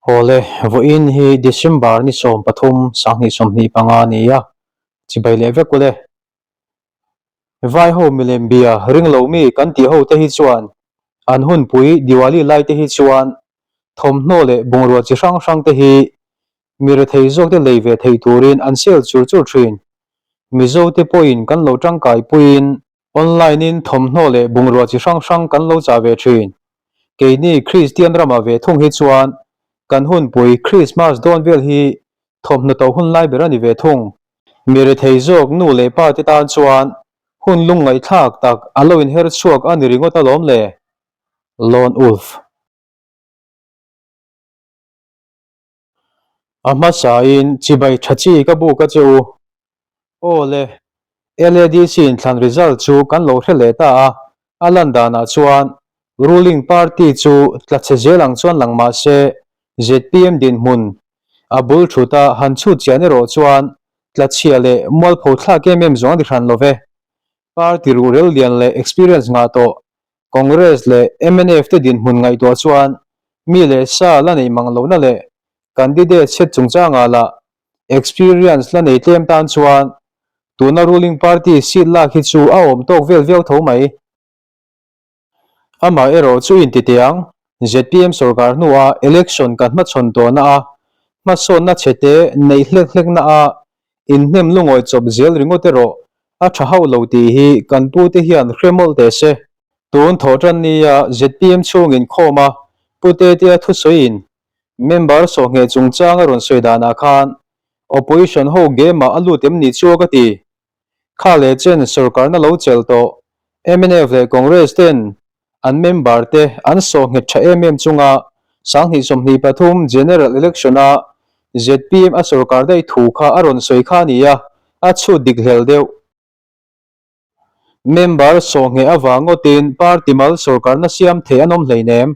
Awle, vawiin hi December ni 13 2025 a ni a, chibai leh vek ule. Vai ho milem bia ring lo mi kan tih ho te hi chuan an hunpui Diwali lai te hi chuan thawmhnaw leh bungrua chi hrang hrang te hi mi rethei zawk te lei ve thei turin an sel chur chur thin. Mizo te pawhin kan lo tangkai puiin Online in thawmhnaw leh bungrua chi hrang hrang kan lo chah ve thin. Keini Kristian ramah ve thung hi chuan kan hunpui Krismas dawn vel hi thawmhnaw to hun lai ber a ni ve thung. Mi rethei zawk nu leh pa te tan chuan hun lungngaihthlak tak a lo inher chhuak a ni ringawt alawm le. Lone Wolf. A hmasain chibai tha chi ka buk a che u. Aw le, LADC inthlan result chu kan lo hre leh ta a, a lan danah chuan ruling party chu tla chhe zel ang chuan lang mah se zpm dinhmun a bul thut a han chhut chian erawh chuan tla chhia leh mualpho thlak em em zawng a ni hran lo ve. Party ruhrel lian leh experience ngah tawh Congress leh mnf te dinhmun ngaihtuah chuan mi leh sa la nei mang lohna leh candidate chhet chungchangah lah experience la nei tlem tan chuan tuna ruling party seat lak hi chu a awm tawk vel viau tho mai. Amah erawh chu intitiang zpm sorkar hnua election kan hmachhawn tawhna a hmasawnna chhete neih hlek hlekna a inhnem lungawi chawp zel ringawt erawh a tha hauh lo tih hi kan pute hian hre mawlh teh se. Tun thawh tan nia zpm chhung inkhawm a Pu Tetea thusawiin member sawhngheh chungchang a rawn sawi danah khan opposition ho game ah a lut em ni chu a ka ti. Kha leh chen sorkarna lo chelh tawh mnf leh Congress ten an member te an sawhnghet tha em em chunga 2023 General Election a zpm a sorkar daih thu kha a rawn sawi kha a ni a, a chhut dik hlel deuh. Member sawhngheh avang ngawtin party mal sorkarna siam thei an awm hleinem.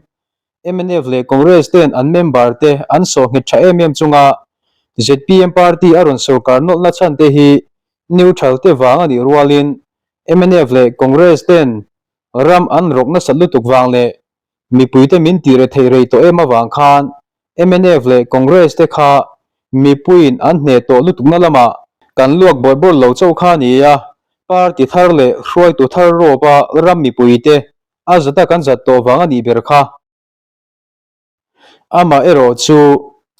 Mnf leh Congress ten an member te an sawhnghet tha em em chunga zpm party a rawn sorkar nawlhna chhan te hi neutral te vang a nih rualin mnf leh Congress ten ram an rawk nasat lutuk vang leh mipuite min tih re theih rei tawh em avang khan mnf leh Congress te kha mipuiin an hneh tawh lutukna lamah kan luak bawrh bawrh lo chauh kha a ni a, party thar leh hruaitu thar rawpa ram mipuite a zata kan zat tawh vang a nih ber kha. Amah erawh chu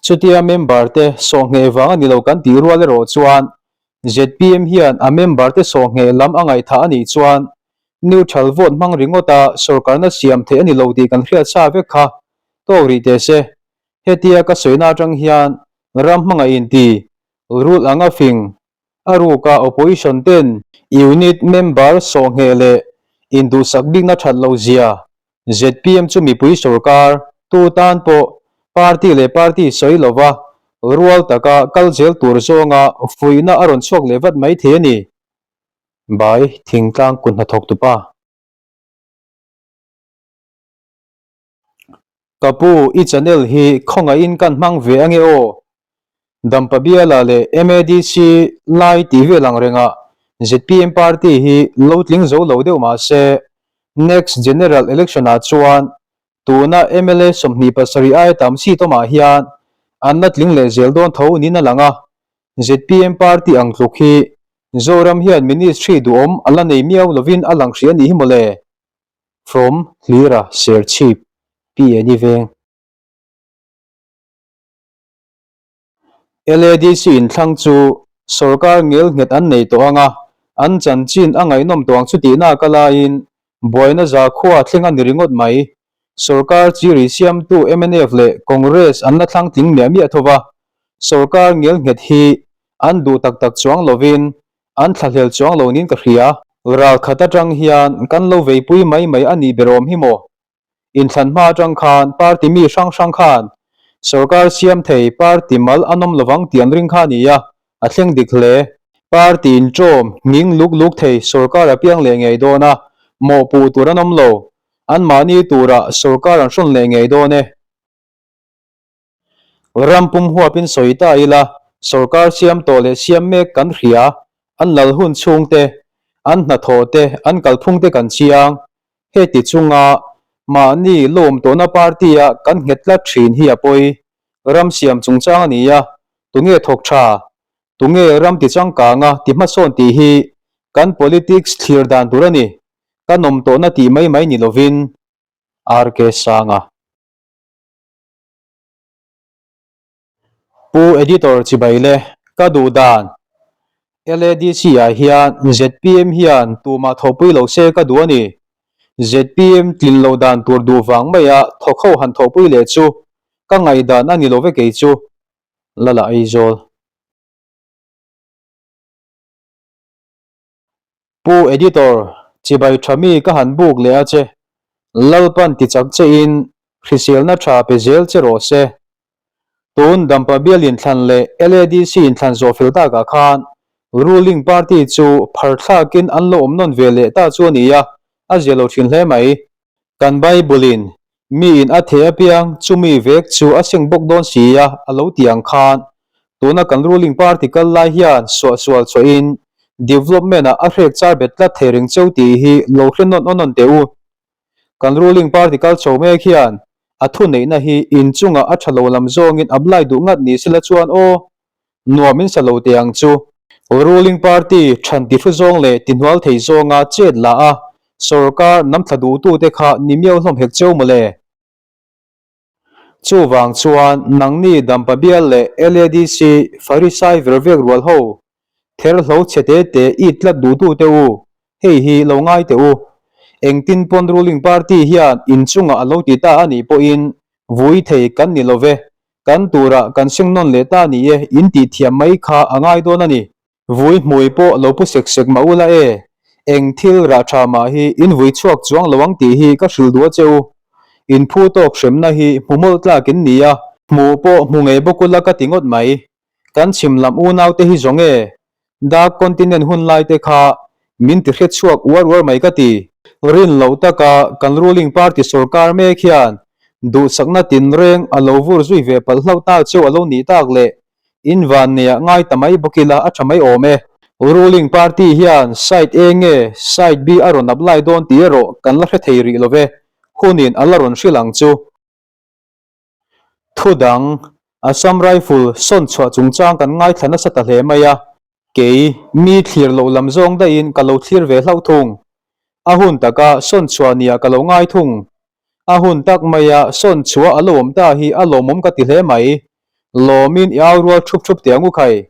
chutia member te sawhngheh vang a ni lo kan tih rual erawh chuan zpm hian a member te sawhngheh lam a ngaihthah a nih chuan neutral vote hmang ringawta sorkarna siam theih a ni lo tih kan hriat sa vek kha tawk rih teh se. Hetia ka sawina atang hian ram hmangaih inti rul anga fing A ruka opposition ten unit member sawhngheh leh induhsak bikna that lo zia zpm chu mipui sorkar tu tan pawh party leh party sawi lova rual taka kal zel tur zawnga fuihna a rawn chhuak leh vat mai thei a ni. Bai Thingtlang kut hnathawk tupa. Ka pu, i channel hi khawngaihin kan hmang ve ange aw. Dampa Biala leh MADC lai tih vel ang rengah zpm party hi lo tling zo lo deuh mah se next general election ah chuan tuna mla 27 aia tam seat awmah hian an la tling leh zel dawn tho niin a lang a. Zpm party ang tluk hi Zoram hian ministry duhawm a la nei miau lovin a lang hrih a nih hi mawle. From Hlira Serchhip, Pi Eni Veng. LADC inthlang chu sorkar ngel nghet an nei tawh ang a, an chanchin a ngaihnawm tawh ang chu tihna ka laiin buaina zakhua thleng a ni ringawt mai. Sorkar chiri siamtu mnf leh Congress an la thlang tling miah miah tho va, sorkar ngel nghet hi an duh tak tak chuang lovin An thlahlel chuang lo niin ka hria. Ral khat atang hian kan lo veipui mai mai a nih ber awm hi maw? Inthlan hma atang khan party mi hrang hrang khan sorkar siam thei party mal an awm lovang tih an ring kha a ni a, a thleng dik hle. Party inṭawm nghing luk luk thei sorkar a piang leh ngei dawn a, mawhpuh tur an awm lo. Anmahni turah sorkar an hrawn leh ngei dawn e. Ram pum huapin sawi ta ila, sorkar siam tawh leh siam mek kan hria, an lal hun chhung te, an hnathawh te, an kalphung te kan chiang. Heti chunga mahni lawm tawhna party-a kan nghet tlat thin hi a pawi. Ram siam chungchang a ni a, tunge thawk tha, tunge ram ti changkanga ti hmasawn tih hi kan politics thlir dan tur a ni, kan awm tawhna tih mai mai ni lovin. RK Sanga. Pu Editor chibai le, ka duh dan LADC ah hian zpm hian tumah thawhpui lo se ka duh a ni. Zpm tlin lo dan tur duh vang maia thawk ho han thawhpui leh chu ka ngaihdan a ni lo ve kei chu. Lala Aizawl. Pu Editor, chibai tha mi ka han buk leh a che. Lalpan ti chak che in hriselna tha pe zel che rawh se. Tun Dampa bial inthlan leh LADC inthlan zawh fel takah khan ruling party chu phar thlakin an lo awm nawn ve leh ta chu a ni a, a zia lo thin hle mai. Kan Bible-in miin a theh apiang chumi vek chu a seng bawk dawn si a, a lo ti ang khan tuna kan ruling party kal lai hian suahsual chhuahin development-ah a hrek char bet tlat thei reng cheu tih hi lo hre nawn aw nawn teh u. Kan ruling party kal chho mek hian a thuneihna hi inchungah a tha lo lam zawngin apply duh ngat ni sela chuan aw, nuam in sa lo teh ang chu. Ruling party than ti hru zawng leh ti hnual thei zawnga chet la a sorkar namthla duhtute kha ni miau hlawm hek cheu mawle. Chuvang chuan nangni Dampa bial leh LADC Farisai ver vek rual ho, therhlo chhe te te it tlat duhtute u, hei hi lo ngai teh u. Engtin pawn ruling party hian inchungah a lo ti ta a nih pawhin vui thei kan ni lo ve, kan turah kan seng nawn leh ta ni e in tih thiam mai kha a ngai dawn a ni. Vui hmui pawh lo pu sek sek mah ula e, eng thil rah tha mah hi in vui chhuak chuang lo ang tih hi ka hrilh duh a che u. In phu tawk hremna hi hmu mawlh tlak in ni a, hmuh pawh hmu ngei bawk ula ka ti ngawt mai. Kan chhim lam unau te hi zawng e, Dark Continent hun lai te kha min ti hre chhuak uar uar mai ka ti. Rin loh taka kan ruling party sorkar mek hian duhsakna tinreng a lo vur zui ve palh hlauh ta cheu a lo nih tak leh In vanneia ngai ta mai bawk ila a tha mai awm e. Ruling party hian side A nge side B a rawn apply dawn tih erawh kan la hre thei rih lo ve, hunin a la rawn hrilh ang chu. Thu dang, Assam Rifle sawn chhuah chungchang kan ngaithla nasa ta hle mai a, kei mi thlir loh lam zawng daihin ka lo thlir ve hlauh thung. A hun taka sawn chhuah nia ka lo ngai thung. A hun tak maia sawn chhuah a lo awm ta hi a lawmawm ka ti hle mai. Lawmin i au rual thup thup teh ang u khai.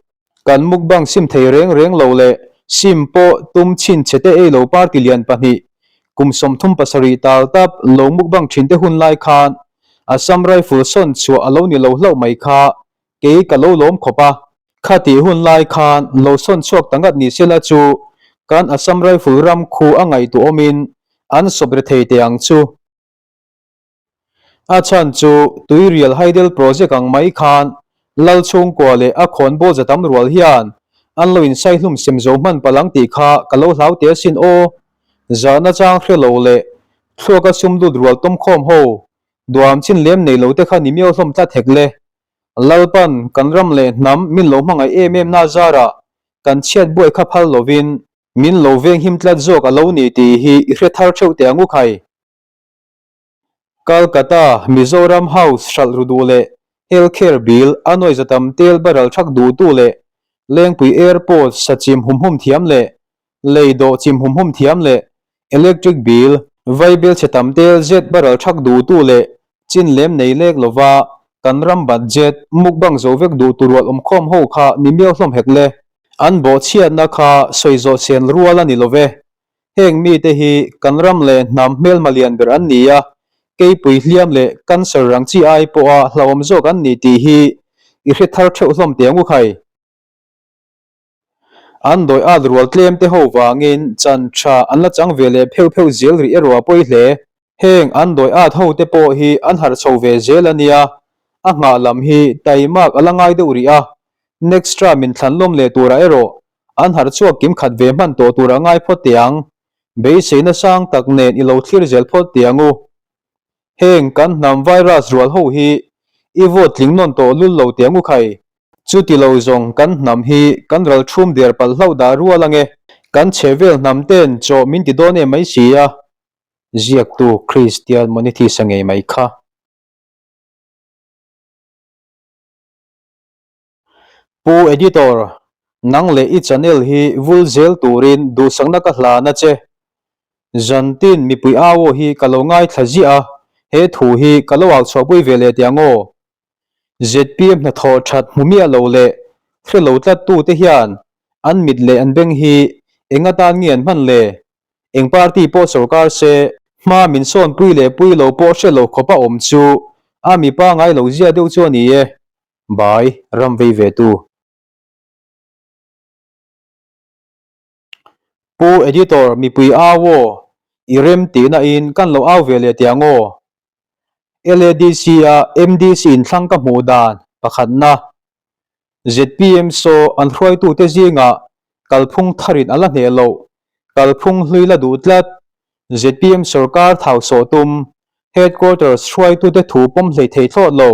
Kan mukbang sim thei reng reng lo leh sim pawh tum chhin chhe te ei lo party lian pahnih kum 37 tal tap lo mukbang thin te hun lai khan Assam Rifle sawn chhuah a lo ni lo hlauh mai kha kei ka lo lawm khawp a. Khatih hun lai khan lo sawn chhuak ta ngat ni sela chu kan Assam Rifle ram khu a ngaihtuah awmin an sawp re thei teh ang chu. A chhan chu Tuirial Hydel Project ang mai khan Lal chhungkua leh a khawnbawl za tam rual hian an lo insaihlum sem zo hman palh ang tih kha ka lo hlau teh asin aw. Zahna chang hre lo leh thluaka sum lut rual tawmkhawm ho duam chin lem nei lo te kha ni miau hlawm tlat hek le. Lalpan kan ram leh hnam min lo hmangaih em em na zarah kan chhiat buai kha phal lovin min lo venghim tlat zawk a lo ni tih hi i hre thar theuh teh ang u khai. Calcutta, Mizoram House hralh ru duh leh Health Care Bill a nawi za tam tel baral thak duhtu leh Lengpui Airport sa chim hum hum thiam leh lei dawh chim hum hum thiam leh Electric Bill vaibel chhe tam tel zet baral thak duhtu leh chin lem nei lek lova kan ram budget mukbang zo vek duh tu rual awmkhawm ho kha ni miau hlawm hek le. An bawhchhiatna kha sawi zawh sen rual a ni lo ve. Heng mite hi kan ram leh hnam hmelma lian ber an ni a, keipui hliam leh cancer rang chi ai pawha hlauhawm zawk an ni tih hi i hre thar theuh hlawm teh ang u khai. An dawi at rual tlem te ho vangin chan tha an la chang ve leh pheuh pheuh zel rih erawh a pawi hle. Heng an dawi at ho te pawh hi an harh chho ve zel a nia, a nghah lam hi taimak a la ngai deuh rih a, next term in thlan lawm leh turah erawh An harh chhuak kim khat ve hman tawh tur a ngai phawt teh ang. Beiseina sang tak nen i lo thlir zel phawt teh ang u. Heng kan hnam virus rual ho hi i vote tling nawn tawh lul lo teh ang u khai. Chuti lo zawng kan hnam hi kan ral thum der palh hlauh dah rual ange. Kan chhe vel hnam ten chaw min ti dawn em mai si a. Ziaktu Kristian Monithisa ngei mai kha. Pu Editor, nang leh i channel hi vul zel turin duhsakna ka hlan a che. Zantin mipui au aw hi ka lo ngaithla ziah a, he thu hi ka lo au chhuahpui ve leh teh ang aw. Zpm hnathawh that hmu miah lo leh hre lo tlattute hian an mit leh an beng hi eng atan nge an hman le? Eng party pawh sorkar se, hma min sawnpui leh pui lo pawh hre lo khawpa awm chu a mipa ngai lo zia deuh chu a ni e. Bai, ram vei ve tu. Pu Editor, mipui au aw, i rem tihna in kan lo au ve leh teh ang aw. LADC a MDC inthlang ka hmuh dan pakhatna zpm saw an hruaitute zingah kalphung tharin a la hneh loh, kalphung hlui la duh tlat, zpm sorkar thau sawh tum, headquarters hruaitute thu pawm hlei thei thlawt lo,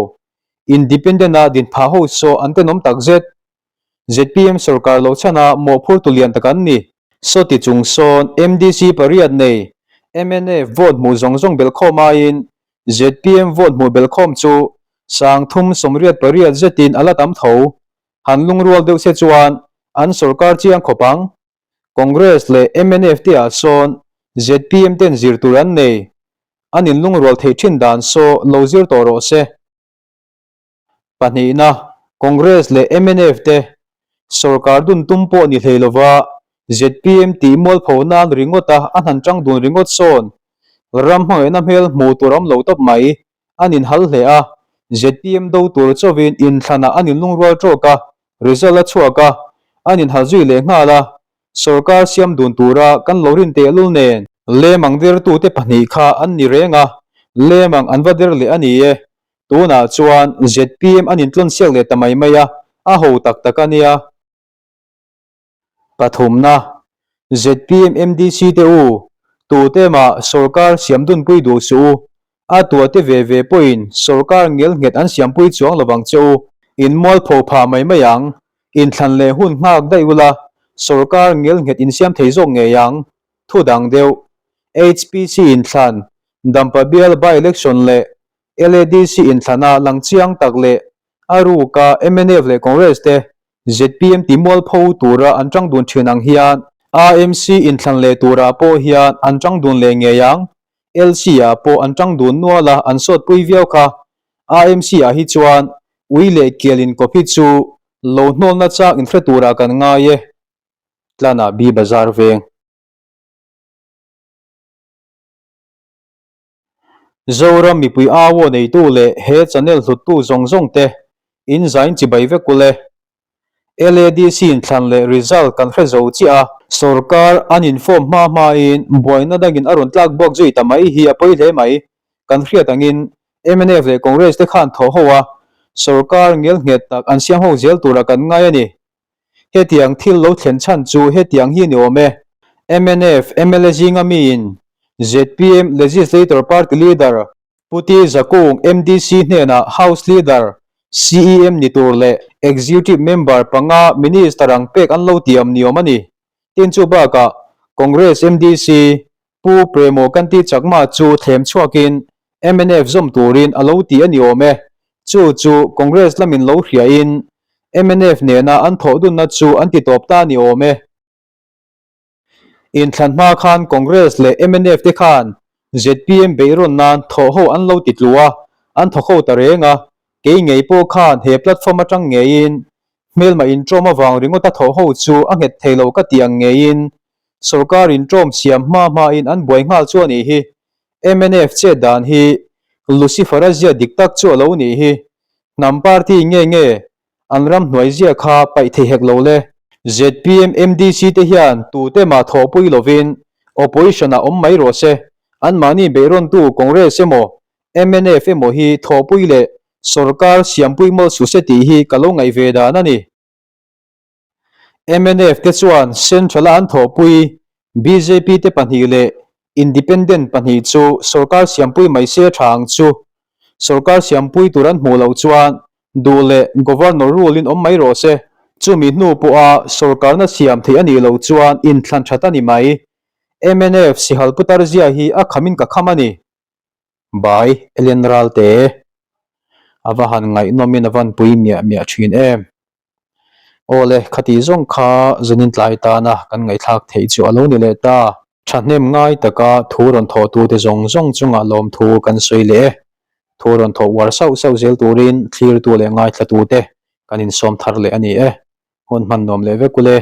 independent-a dinphah ho saw an tenawm takzet. Zpm sorkar loh chhanah mawhphurtu lian tak an ni. Sawti chung sawn MDC pariat nei mnf vote hmuh zawng zawng belhkhawm aiin zpm vote hmuh belhkhawm chu 38 zetin a la tam tho. Han lungrual deuh se chuan an sorkar chiang khawp ang. Congress leh mnf te ah sawn zpm ten zir tur an nei. An inlungrual theih thin dan saw lo zir tawh rawh se. Pahnihna, Congress leh mnf te sorkar dun tum pawh ni hlei lova zpm tih mualpho nan ringawt a a hnan tang dun ringawt sawn ram hmangaihna hmel hmuh tur a awm lo tawp mai. An inhal hle a, zpm do tur chauhin inthlanah an inlungrual tawk a, result a chhuak a, an inhal zui leh nghal a, sorkar siam dun tura kan lo rin tehlul nen. Lemang dertute pahnih kha an ni reng a, lemang an va der leh a ni e. Tunah chuan zpm an intlawn siak leh ta mai mai a, a ho tak tak a nia. Pathumna, zpm MDC te u, tute mah sorkar siam dunpui duh suh u, a tuahte ve ve pawhin sorkar ngel nghet an siampui chuang lovang che u, in mualpho phah mai mai ang, inthlan leh hun nghak daih ula, sorkar ngel nghet insiam thei zawk ngei ang. Thu dang deuh, HPC inthlan, Dampa bial by-election leh LADC inthlana lang chiang tak leh a ruka mnf leh Congress te zpm ti mualpho tura an tang dun thin ang hian AMC inthlan leh turah pawh hian an tang dun leh ngei ang. LC ah pawh an tang dun nual a, an sawtpui viau kha. AMC ah hi chuan ui leh kial inkawp hi chu lo hnawlna chak inhre turah kan ngai e. Tlanah B Bazar veng. Zoram mipui au aw neitu leh he channel hluttu zawng zawng te in zain chibai vek ule. LADC inthlan leh result kan hre zo chiah a. Sorkar an inform hma hma in buaina dangin a rawn tlak buak zui ta mai hi a pawi hle mai. Kan hriat angin mnf leh Congress te khan thawh ho a, sorkar ngel nghet tak an siam ho zel tura kan ngai a ni. Hetiang thil lo thlen chhan chu hetiang hi ni awm e. Mnf mla zinga miin zpm Legislator Party Leader Pu T Zakung MDC hnenah House Leader CEM ni tur leh Executive Member panga Minister ang pek an lo tiam ni awm a ni. Tin chu bakah Congress MDC Pu Premo Kanti Chakma chu thlem chhuakin mnf zawm turin a lo ti a ni awm e. Chu chu Congress lamin lo hriain mnf nena an thawh dunna chu an ti tawp ta a ni awm e. Inthlan hma khan Congress leh mnf te khan zpm beihrawn nan thawh ho an lo ti tlu a, an thawk ho ta reng a. Kei ngei pawh khan he platform atang ngeiin hmelma intawm avang ringawta thawh ho chu a nghet thei lo ka tih ang ngeiin Sorkar intawm siam hma hmain an buai nghal chu a nih hi. Mnf chet dan hi Lucifer-a zia dik tak chu a lo nih hi. Hnam party nge nge an ram hnuai zia kha paih thei hek lo le. Zpm MDC te hian tute mah thawhpui lovin opposition ah awm mai rawh se. Anmahni beihrawntu Congress emaw mnf emaw hi thawhpui leh sorkar siampui mawlh suh se tih hi ka lo ngaih ve dan a ni. Mnf te chuan Central-a an thawhpui bjp te pahnih leh Independent pahnih chu sorkar siampui mai se tha ang chu. Sorkar siampui tur an hmuh loh chuan duh leh Governor rule-in awm mai rawh se. Chumi hnu pawha sorkarna siam theih a nih loh chuan inthlan that a ni mai. Mnf sihal putar zia hi a khamin ka kham a ni. Bai Ellen Ralte a va han ngaihnawmin a van pui miah miah thin em. Aw le, khati zawng kha zanin tlai tana kan ngaihthlak theih chu a lo ni leh ta. Thahnem ngai taka thu rawn thawhtute zawng zawng chungah lawmthu kan sawi leh e. Thu rawn thawh uar sauh sauh zel turin thlirtu leh ngaithlatute kan insawm thar leh a ni e. Hun hman nuam leh vek ule.